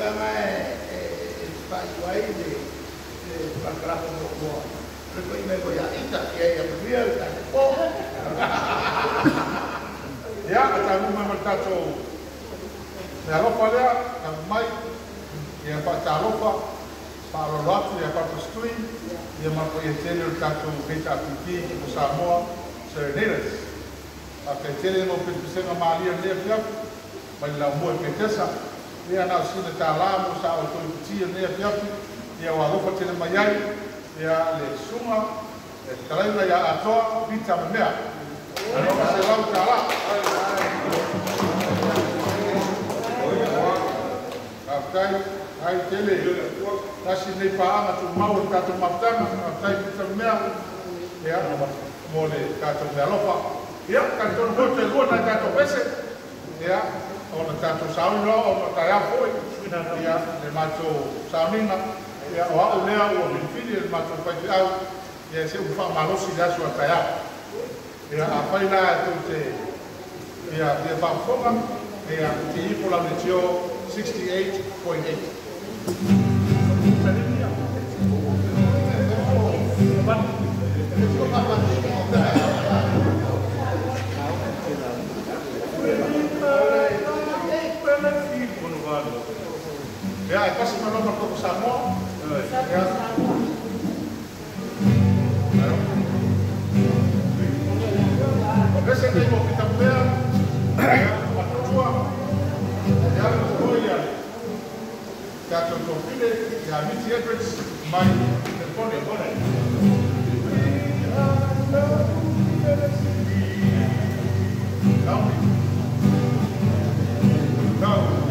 Tulaga e faaiu ai le parakalafa muamua o le pai mai foi ia Ita. Ia manuia le tatou po. Ia, a talu mai ma le tatou mealofa lea, talu mai, ia faatalofa, faalolo atu ia Papastui, ia ma paia tele o le tatou HRPP o Samoa Serenaders. Faafetai tele mo pesepesega malia i lenei afiafi, mai le laumua i Petesa. Ia na o sina tālā mo sa outou iputi i lenei afiafi, ia ua alofa tele mai ai, ia le susuga, le fetalaiga ia Atoa, Pita Mamea. $500. Faafetai, ai tele. Tasi lenei paaga tumau o le tatou mafutaga. Faafetai Pita Mamea, ia, mo le tatou mealofa. Ia, talitonu foi toe lua nai tatou pese. Ia, ona tatou sauni loa ona taeao foi. Ia, le matou sauniga. Ia, o au lea ua filifili e le matou faifeau. Ia, se ua faamalosi le aso a taeao. Ia, afai la tou te ia fia faafofoga, ia, te ifo lau leitio 68.8. Ia, e pasi mai loa ma le koko Samoa. Ia. O pese nei mo Pita Mamea, ia, matutua, ia, foi ia tatou tofile, ia Miti Edwards mai Telefone. Naomi. Naomi.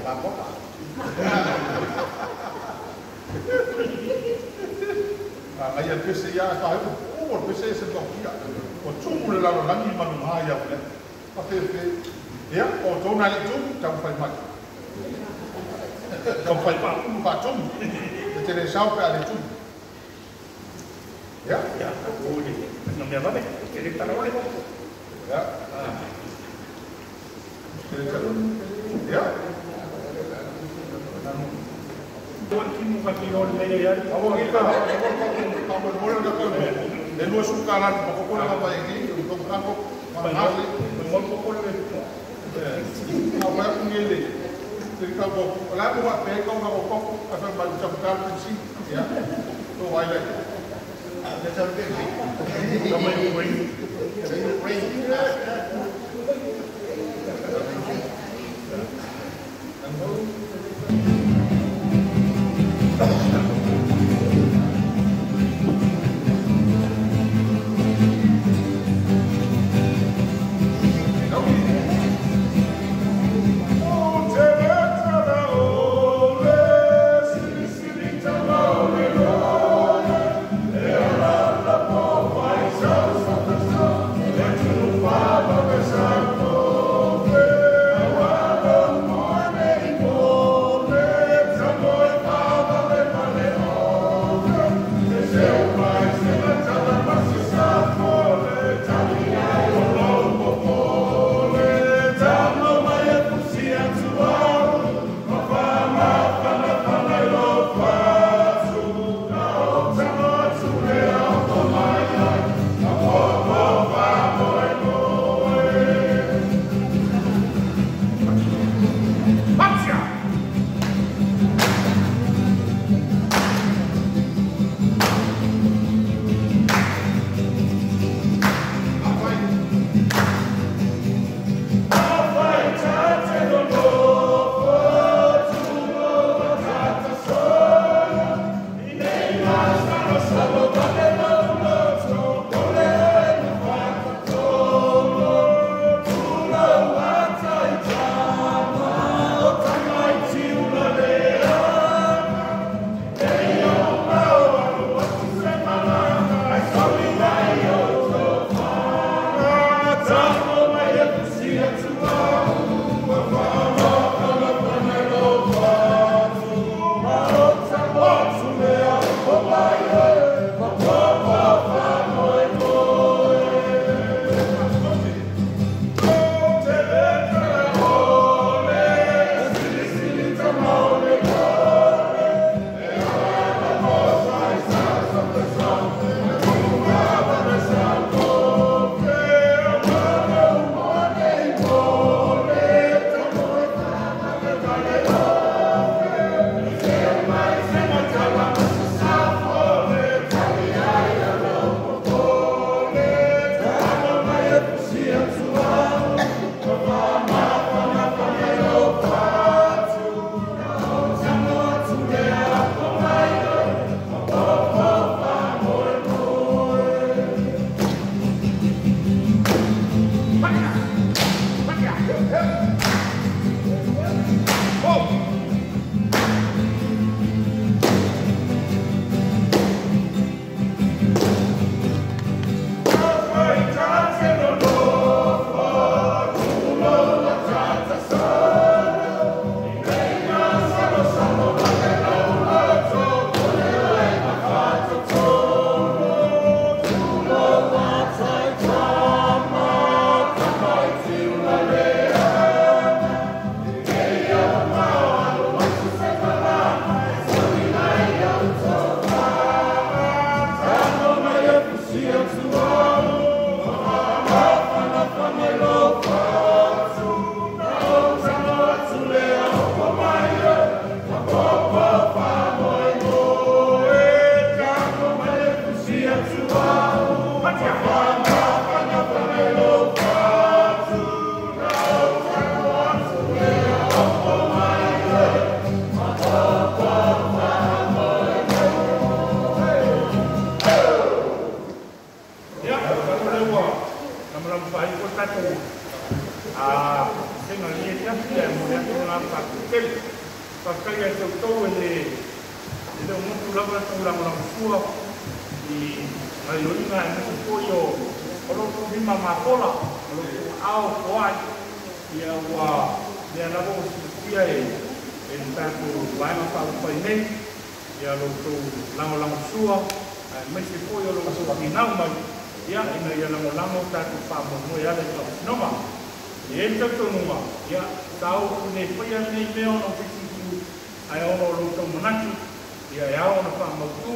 Baba. atu lava le tou lagolagosua i gaioiga aemaise foi o lo outou lima mafola o lo outou aao foai ia ua lea lava ua silafia e le tatou vaega faaupufai nei ia lo outou lagolagosua aemaise foi o lo outou finau mai ia ina ia lagolago tatou faamoemoe ala i faamasinoga. E i ai le talitonuga ia sa ou le faia lenei mea ona o se isi itu ae ona o lo outou manatu ia e ao ona faamautu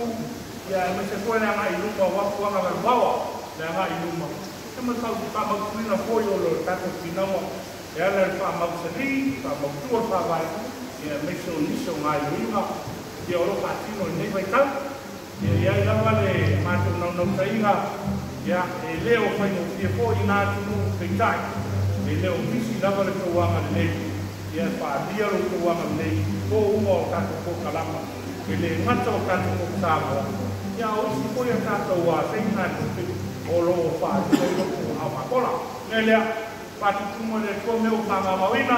ia aemaise foi le agai i luma o afuaga valuvaoa le agai i luma ia ma le faamautuina foi o le tatou finauga e ala i le faamausali faamautu o le faavae ia aemaise o nisi o gaioiga ia o lo o faatino i lenei vaitau. Ia i ai lava le matou naunautaiga ia e le o faigofie foi i na atunuu peitai e le o misi lava le tou agalelei ia e faaalia lo outou agalelei po uma o tatou polokalama e le gata o tatou motu Samoa ia a o isi foi a tatou saigatupe o lo o faaalia ai lo outou aao makola. O le mea lea, faatutumu e le Atua mea ua faamaomaoina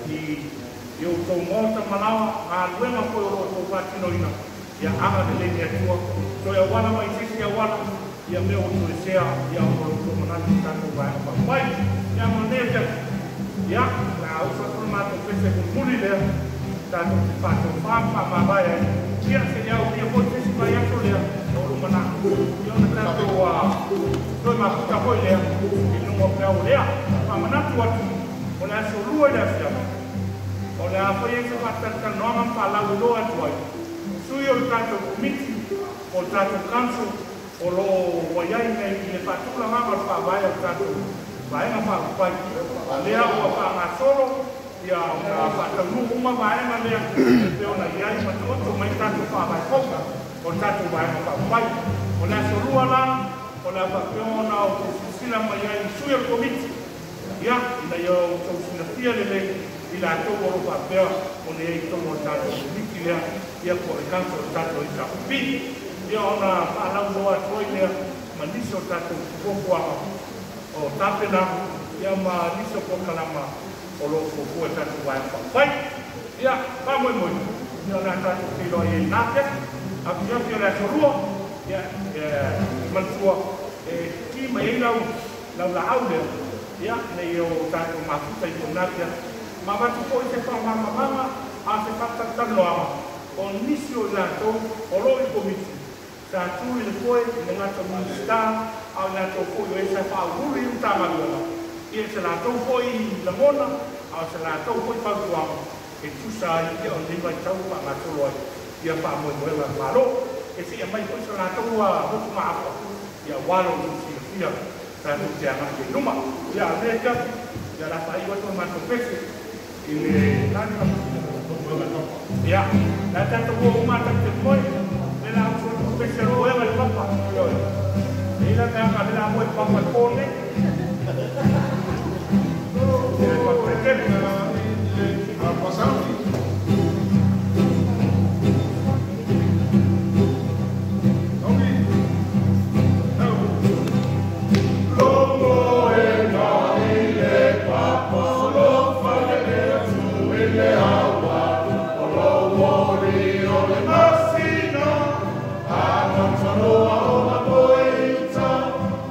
i outou maota malaoa galuega foi o lo o outou faatinoina ia agalelei le Atua toe auala mai i se isi auala ia mea ua toesea ia ona o lo outou manatu i tatou vaega faaupufai. Ia mo lenei afiafi ia o le a usu atu le matou pese mulimuli lea tatou te faatofa ma faamavae ai ia seia aulia foi se isi vaiaso lea o lumanai ia ona tatou toe mafuta foi lea i luga o peau lea. Faamanatu atu o le aso 2 i le afiafi o le a fai ai se faatalatalanoaga ma faalauiloa atu ai sui o le tatou komiti o le tatou council o lo o ua i ai nei i le faatulagaga o le faavae o le tatou vaega faaupufai lea ua faagasolo ia ona faataunuu uma vaega lea e pei ona i ai ma taoto mai tatou faavae fou o le tatou vaega faaupufai. O le aso 2 la o le a faapea ona outou silasila mai ai i sui o le komiti ia ina ia outou silafia lelei i latou o lo o faapea ona i ai i totonu o le tatou komiti lea ia po o le council o le tatou HRPP ia ona faalauiloa atu ai lea ma nisi o tatou fuafuaga o tapenaga ia ma nisi o polokalama o lo o fuafua e tatou vaega faaupufai. Ia faamoemoe ia o le a tatou feiloai ai i lena afiafi afiafi o le aso 2 ia manatua e ki mai ai lau laau lea ia nei o tatou mafuta i lena afiafi ma avatu foi se faamalamalamaga a se faatalatalanoaga o nisi o i latou o lo o i komiti sa tu i le foe i le gata o Minista a o i latou foi o e sa faauluulu i Matagaluega ia se latou foi lagona a o se latou foi fautuaga e tusa ai ia o lenei vaitau ua faagasolo ai ia faamoemoega a le Malo e seia mai foi se latou motugaafa ia aua lo outou silafia tatou te agai ai i luma. Ia a o lenei afiafi ia o le a faaiu atu le matou pese i le lani ia le a tatou ua uma tatou te moe le la usu atu pese o le moega i le papa ioe e i la mea le la moe papa i le po lenei ia e faafetai tele. Logo e i le papa alofa le atu i le aua o lou moli o le masina a o mapoita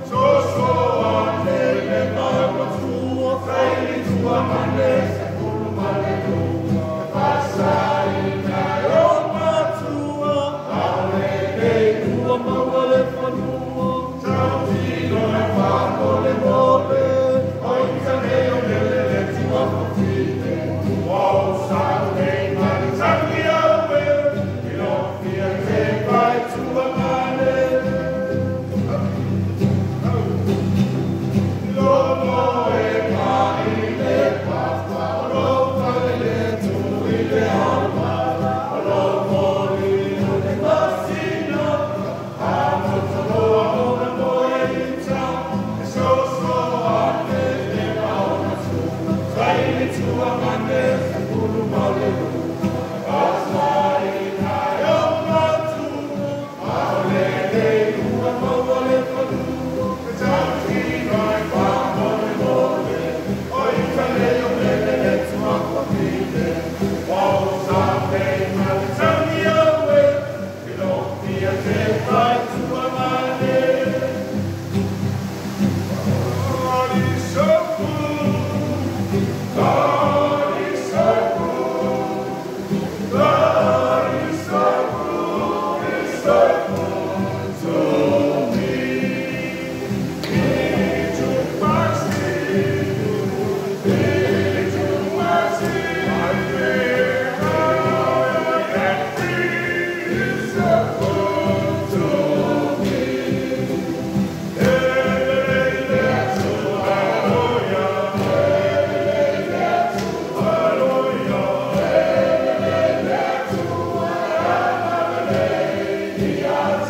sosoa tele matua failitua mane se pulu male lua e fasaina e o matua aole nei ua maua le fanua tautino e faamolemole o ita nei o mele le tua fotine ua o sau nei malitagi au e i lofia te pai tua male Logo e mai le papa o lo fale tu i le aua o lo moli o le masina a Bye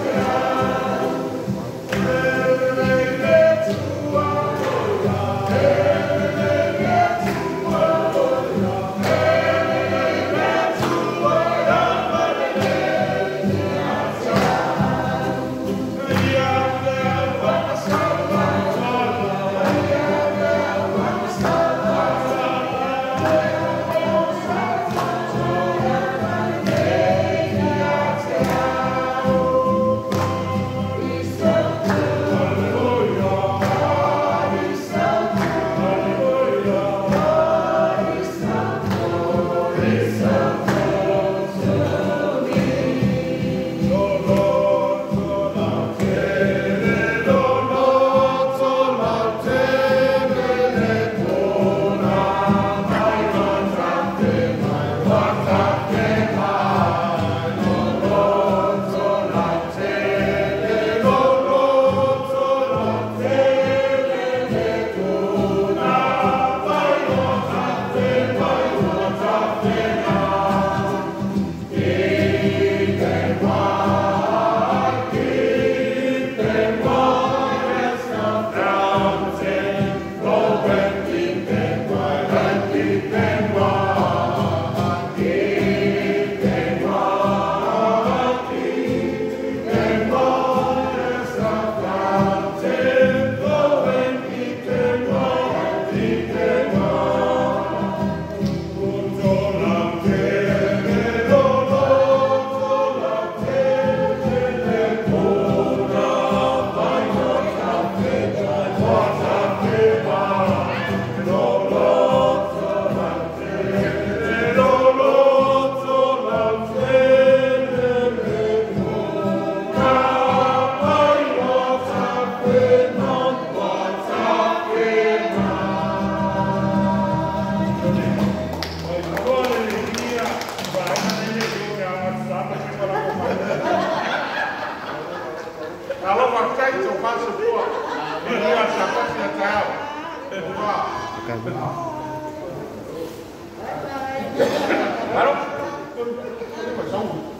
bye.